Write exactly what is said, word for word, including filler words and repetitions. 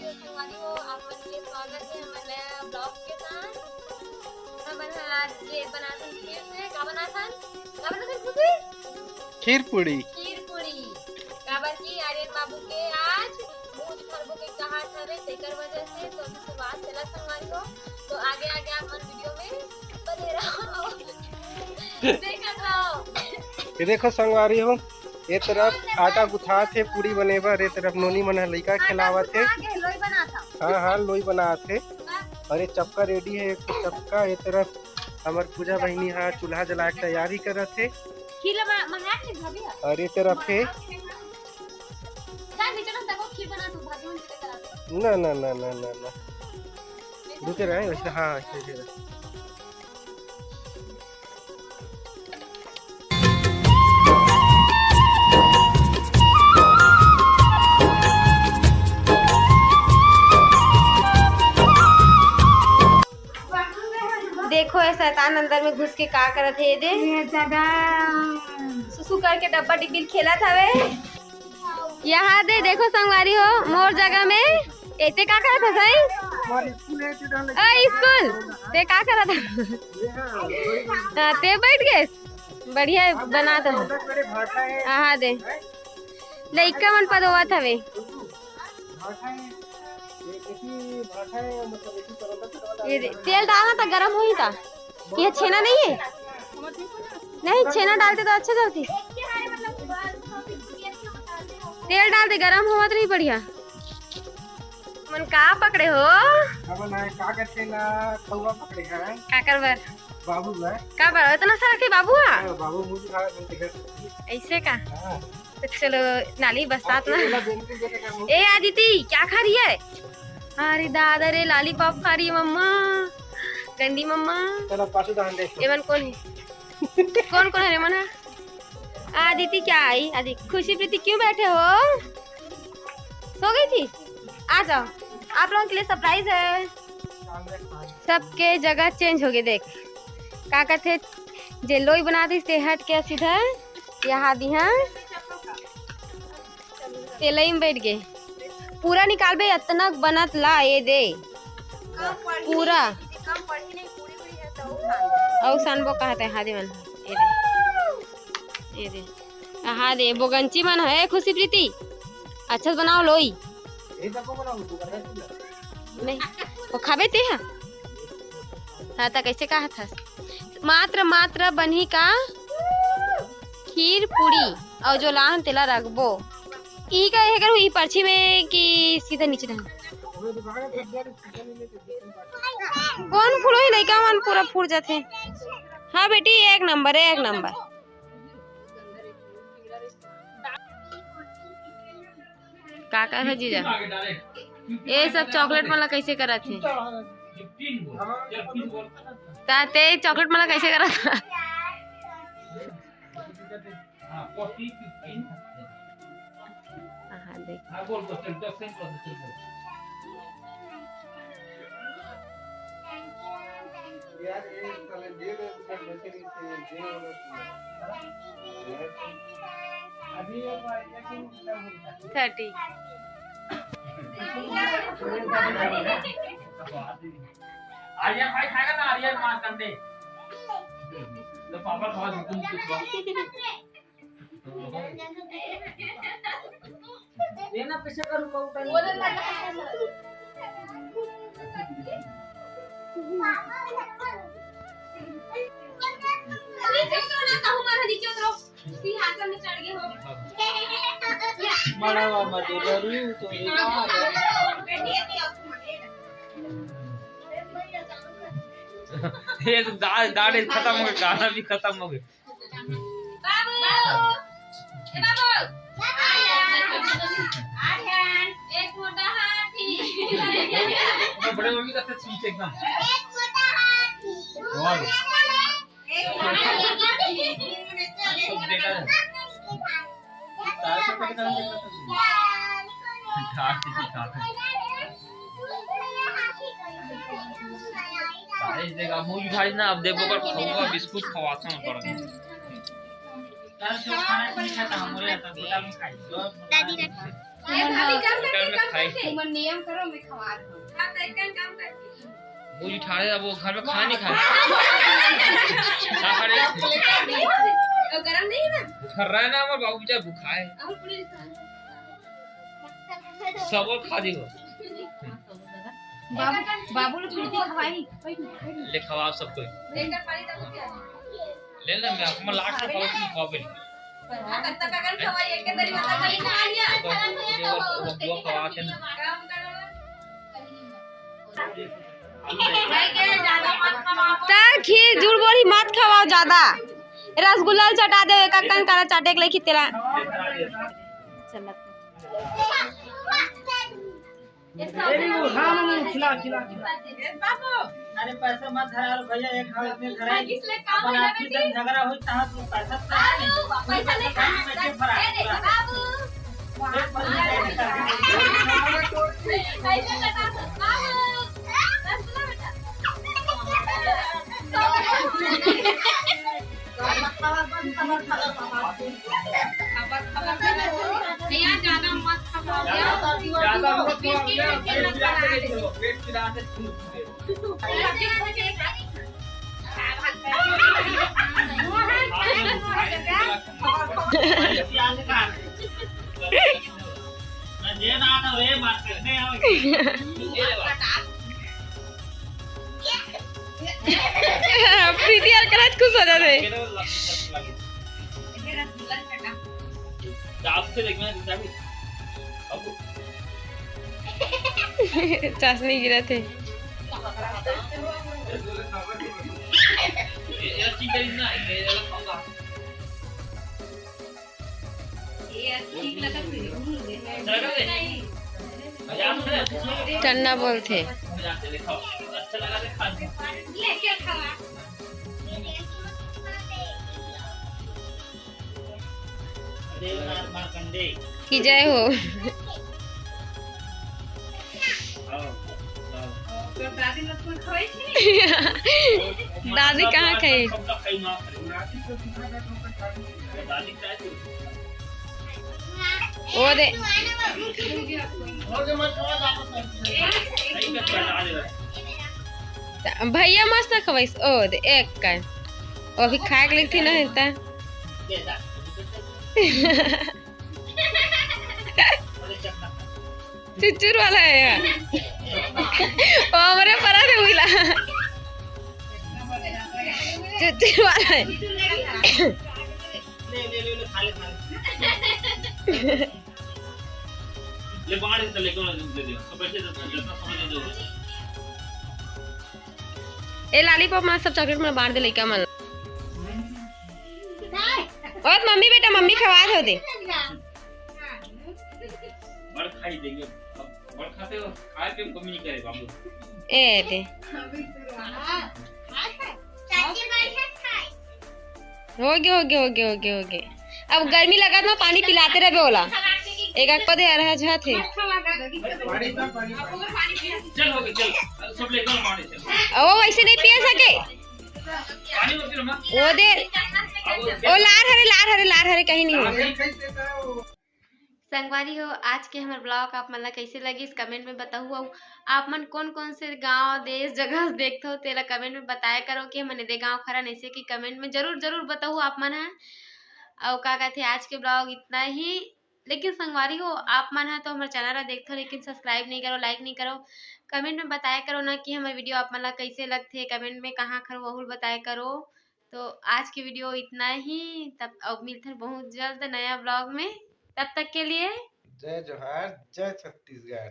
संगवारी हो, आप मन के स्वागत हे हमर नया vlog के साथ। हमन ह आज ये बनाथन खीर से, का बनाथन? का बनाथन खुशी? खीर पूड़ी। खीर पूड़ी। काबर कि आर्यन बाबू के आज भूज भरबो के कहात हवे, तेकर वजह से। तो अभी शुरुआत चला संगवारी हो, तो आगे आगे आप मन video में बने रहो। देखत रहो। ये देखो संगवारी हो, ये तरफ आटा गुथात हे पूड़ी बने बर, ये तरफ नोनी मन ह लइका खिलावत हे। आगे लोई बनात हव। हाँ, हाँ, लोई बनात हे। और ये चपका ready हे, एक ठो चपका। ये तरफ हमर पूजा बहिनी ह चूल्हा जला के तैयारी करत हे। खीर ला मंगा के भाभी ह। और ये तरफ हे। जा नीचे ना, देखो खीर बना तू, भाभी मन के करा दे। ना, ना, ना, ना, ना, ना। दूसरे रहे, वैसे, हाँ, वैसे दे रहे। देखो, ये शैतान अंदर में घुस के का करत हे, ये दे। ये दादा। सुसु करके डब्बा डिब्बी खेलत हवे। यहाँ दे, देखो संगवारी हो, मोर जगह में एते का करत हस भाई? मोर स्कूल है, तू डाल। ए, स्कूल, ते का करत हस? हाँ, ते बैठ गे, बढ़िया बनात हस। हाँ दे, लइका मन पदोवत हवे। ये दे, तेल डालना था, गरम होई था। ये छेना नहीं है? नहीं, छेना डालते तो अच्छा जलती। तेल डाल दे, गरम होवत रही बढ़िया। मन का पकड़े हो? अब ना का करते ना, कौवा पकड़े हैं। काकर बर? बाबू बर। का बर? इतना सारा के बाबू हा? हाँ, बाबू मुझे खा रहे थे घर। ऐसे का? हाँ। तो चलो, नाली बस्तात ना। अकेला बेंकुल जैसे कर मुंह। ए आदिति, क्या खा रही है? अरे दादा रे, lollipop खा रही है मम्मा, गंदी मम्मा। चलो, पाछू दान दे। एमन कौन है? कौन कौन है रे मना? आदिति क्या आई? आदि, खुशी प्रीति क्यों बैठे हो? सो गई थी? आ जाओ, आप लोगों के लिए surprise है। सबके जगह change हो गए। देख का कहते, जे लोई बना दी ते हट के सीधा यहाँ दिहा तेलई में बैठ गए। पूरा निकालबे, अतना बनत ला, ये दे। पूरा। अउ सानबो कहते, हाँ दे मन, ये दे। ये दे। हाँ दे, बोगंची मन है, खुशी प्रीति। अच्छा से बनाओ लोई। नहीं, वो खाबे ते हा? हाँ, त कैसे कहा था? मात्र, मात्र बनही का खीर पूड़ी, अउ जो लान तेला रखबो। ई का, ये करू, ई पर्ची में कि सीधा नीचे रहना? कौन फूलो ही लइका मन पूरा फूट जाथे। हाँ बेटी, एक नंबर, एक नंबर। का का है जीजा? ये सब chocolate वाला कैसे करत है? ता ते chocolate वाला कैसे करत है? हाँ, देख। Thirty। आर्यन भाई खाएगा ना, आर्यन मार कंडे। तो पापा खवा दो, तुम कुछ खवा। ये ना पीछे का रुका, उठा नहीं। नीचे उतरो ना, कहूँ मारा, नीचे उतरो। सिंहासन में चढ़ गए हो। बड़ा बाबा दे दरू तो। ये तो दाढ़, दाढ़ खत्म हो गए, गाना भी खत्म हो गए। बाबू, ए बाबू। आर्यन, आर्यन, एक मोटा हाथी। तो बड़े मम्मी का तो ठीक एकदम। एक मोटा हाथी। वाह। एक मोटा हाथी। देखा है? तार से पकड़ के देखा था? ठाक से ठीक ठाक है। गाइस, देख, अब मुंह उठाई ना, अब देखो, पर खौवा बिस्कुट खवाता हूँ, पर दादी रख। ये भाभी, काम करके, होटल में काम खाई। करके। तुम नियम करो, मैं खवा दूँ। हाँ, तो एक काम करके। मुझे ठाड़े अब वो घर में खाना नहीं खाए। तो गरम नहीं है ना? घर रहा है ना, हमारे बाबू बेचारे भूखा है। और पूरी रिश्ता सब और खा दी हो। बाबू, बाबू लोग प्रीति खवाई। ले खवाओ सबको। लेकर पानी तक क्या? ले ना, मैं अपना लाख से खाओ, तुम खाओ पहले। कत्ता का गन खवाई, एक के दरी में तक नहीं खा लिया। वो, वो, वो खवाते ना। काम करो। त खीर जुड़ बोरी मत खवाओ ज्यादा, रसगुल्ला चटा दे, एक कन काला चाटे के लेखी तेरा। अरे पैसा मत धरा लो भैया, एक हाथ में धरा है। अपन आपसी जन झगड़ा होई, तहाँ तू पैसा तो है नहीं। पैसा नहीं, पैसा नहीं, फरार। प्रीति यार करत खुश हो जाते। चाशनी गिरत हे। टन्ना बोलथे। कि जय हो। दादी कहाँ खाई? ओ दे। भैया मस्त खवाइस। ओ दे, एक का। वो अभी खाए के लेती नहीं त। चुचुर वाला है यार। वो हमरे परा दे उइला। चुचुर वाला है। ले, ले, ले, ले, खा ले, खा ले। ले, बाहर से लेके आना, दे दे। सब बच्चे दे दे, जितना समझ दे दो। ए, लॉलीपॉप में सब चॉकलेट में बांट दे लइका मन। ओए, मम्मी बेटा, मम्मी खवा दो दे। बड़ खाई देंगे। अब बड़ खाते हो, खाए पे कमी नहीं करे बाबू। ए दे। चाची बढ़िया खाए। हो गे, हो गे, हो गे, हो गे, हो गे। अब गर्मी लगत म पानी पिलाते रहबे ओला। एक एक पदे अरहा जात हे। चल, हो गे, चल। अब सब ले लो, मारे चल। अब वो वैसे नहीं पिए सके। पानी मत पियो, माँ। वो दे। अब वो ओ लार हरे, लार हरे, लार हरे, कहीं नहीं हो। संगवारी हो, आज के हमर ब्लॉग आप मन ला कैसे लगिस, कमेंट में बताहू। अउ आप मन कौन कौन से गांव, देश, जगह देखथो, तेला कमेंट में बताया करो कि हमन एदे गांव खरन, ऐसे कि कमेंट में जरूर, जरूर बताहू आप मन ह। अउ का कहथे, आज के ब्लॉग इतना ही। लेकिन संगवारी हो, आप मन ह तो हमर चैनल ला देखथो, लेकिन सब्सक्राइब नहीं करो, लाइक नहीं करो। कमेंट में बताया करो ना कि हमर वीडियो आप मन ला कैसे लगथे, कमेंट में कहाँ खरो, वहू ल बताया करो। तो आज की वीडियो इतना ही। तब अब मिलथन बहुत जल्द नया ब्लॉग में। तब तक के लिए जय जोहार, जय छत्तीसगढ़।